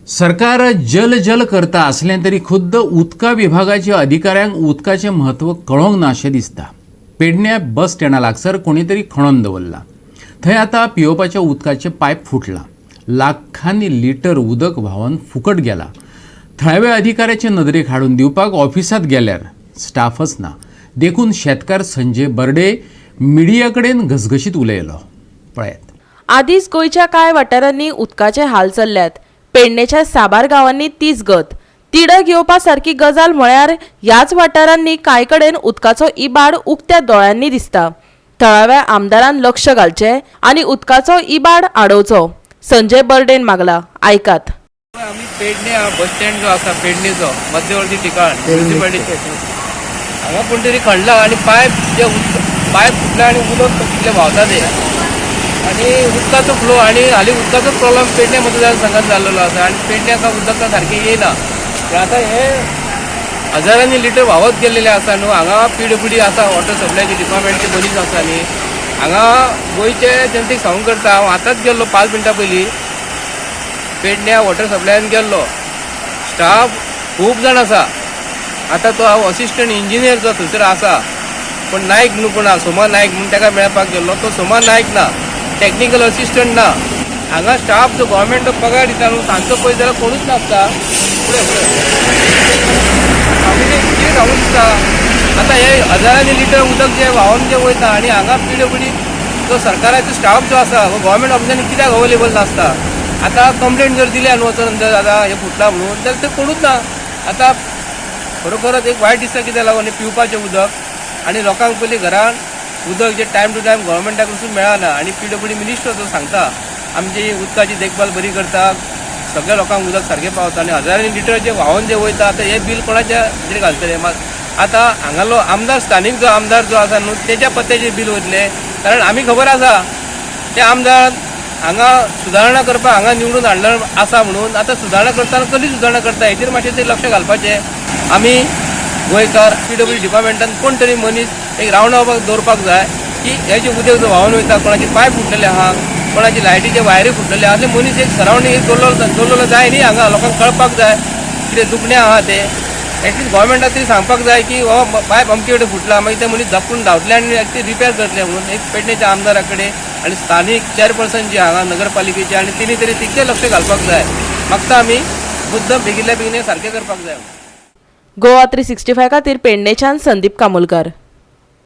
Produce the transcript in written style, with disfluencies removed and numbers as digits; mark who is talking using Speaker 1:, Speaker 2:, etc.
Speaker 1: सरकार जल जल करता आसलें तरी खुद्द उदका विभागाच्या अधिकाऱ्यांक उदकाचें म्हत्व कळोंक ना अशें दिसता. पेडण्या बस स्टँडा लागसर कोणी तरी खणोन दवरला. थंय आतां पियोवपाच्या उदकाचें पायप फुटलां. लाखांनी लिटर उदक व्हांवन फुकट गेलां. थळाव्या अधिकाऱ्याचे नदरेक हाडून दिवपाक ऑफिसांत गेल्यार स्टाफच ना. देखून शेतकार संजय बर्डे मिडिया कडेन घसघशीत उलयलो. पळयात.
Speaker 2: आदींच गोंयच्या कांय वाठारांनी उदकाचे हाल चल्ल्यात. पेडणेच्या साबार गांवांनी तीच गत. तिडक येवपा सारकी गजाल म्हळ्यार ह्याच वाठारांनी कांय कडेन उदकाचो इबाड उक्त्या दोळ्यांनी दिसता. थळाव्या आमदारान लक्ष घालचें आनी उदकाचो इबाड आडोवचो. संजय बर्डेन मागला. आयकात.
Speaker 3: आमी पेडणे बस स्टँड जो आसा, पेडणेचो मध्यवर्ती ठिकाण, म्युनिसिपालिटी, हांगा कोण तरी खणला आनी पायप जे पायप फुटला आनी उदक कितलें व्हांवता तें आनी उदकाचो फ्लो. आनी हालीं उदकाचो प्रॉब्लम पेडणे मतदारसंघात जाल्लेलो आसा आनी पेडणे आतां उदक सारकें येयना. पूण आतां हे हजारांनी लिटर व्हांवत गेल्लेले आसा न्हू. हांगा पीडब्ल्यूडी आसा, वॉटर सप्लायचे डिपार्टमेंटचे मनीस आसा न्ही. हांगा गोंयचे जनतेक सांगूंक करता, हांव आतांच गेल्लो, 5 मिनटां पयलीं पेडण्या वॉटर सप्लायान गेल्लो. स्टाफ खूब जाण आसा. आतां तो हांव असिस्टंट इंजिनियर जो थंयसर आसा, पण नायक न्हू कोण आसा, सोमा नायक म्हूण, ताका मेळपाक गेल्लो. तो सोमा नायक ना, टॅक्निकल असिस्टंट ना. हांगा स्टाफ जो गव्हर्मेंट पगार दिता न्हू, तांचो पळयत जाल्यार कोणूच नासता. फुडें फुडें आमी कितें सांगूं दिसता, आतां हे हजारांनी लिटर उदक जें व्हांवन जें वयता आनी हांगा पीडब्ल्यूडी जो सरकाराचो स्टाफ जो आसा, हो गव्हर्मेंट ऑफिसांनी कित्याक अवेलेबल नासता? आतां कंप्लेन जर दिल्या न्हू वचून आतां हें फुटलां म्हणून, जाल्यार ते कोणूच ना. आतां खरोखरच एक वायट दिसता. कित्याक लागून हें पिवपाचें उदक आनी लोकांक पयलीं घरान उदक जे टायम टू टायम गव्हर्मेंटा कडसून मेळना. आनी पीडब्ल्यूडी मिनिस्टर जो सांगता, आमची उदकाची देखभाल बरी करता, सगळ्या लोकांक उदक सारकें पावता, आनी हजारांनी लिटर जे व्हांवन जे वयता, आतां हें बील कोणाच्या हाजेर घालतले? मात आतां हांगालो आमदार, स्थानीक जो आमदार जो आसा न्हू, तेच्या पत्त्याचेर बील वयतलें. कारण आमी खबर आसा, ते आमदार हांगा सुदारणा करपाक हांगा निवडून हाडलं आसा म्हणून. आतां सुदारणा करतना कसली सुदारणा करता हेचेर मातशें ते लक्ष घालपाचें. आमी गोंयकार पीडब्ल्यू डिपार्टमेंटान कोण तरी मनीस एक रावंड दवरपाक जाय की हे जे उदक जो व्हांवन वयता, कोणाचे पायप फुटलेले आहा, कोणाची लायटीचे वायरी फुटलेले आहा, असले मनीस एक सरावंडींग एक दवरलेलो जाय न्ही. हांगा लोकांक कळपाक जाय कितें दुखणें आहा तें. एटलीस्ट गव्हर्मेंटाक तरी सांगपाक जाय की हो पायप अमके कडेन फुटला, मागीर ते मनीस धापून धांवतले आनी ते रिपेर करतले म्हणून. एक पेडणेच्या आमदारा कडेन आनी स्थानीक चेअरपर्सन जे हांगा नगरपालिकेचे आनी तिणी तरी तितकें लक्ष घालपाक जाय. मागता आमी, मुद्दम बेगिनल्या बेगीन सारकें करपाक जाय.
Speaker 2: गोवा 365 खातीर पेडणेच्यान संदीप कामोलकर.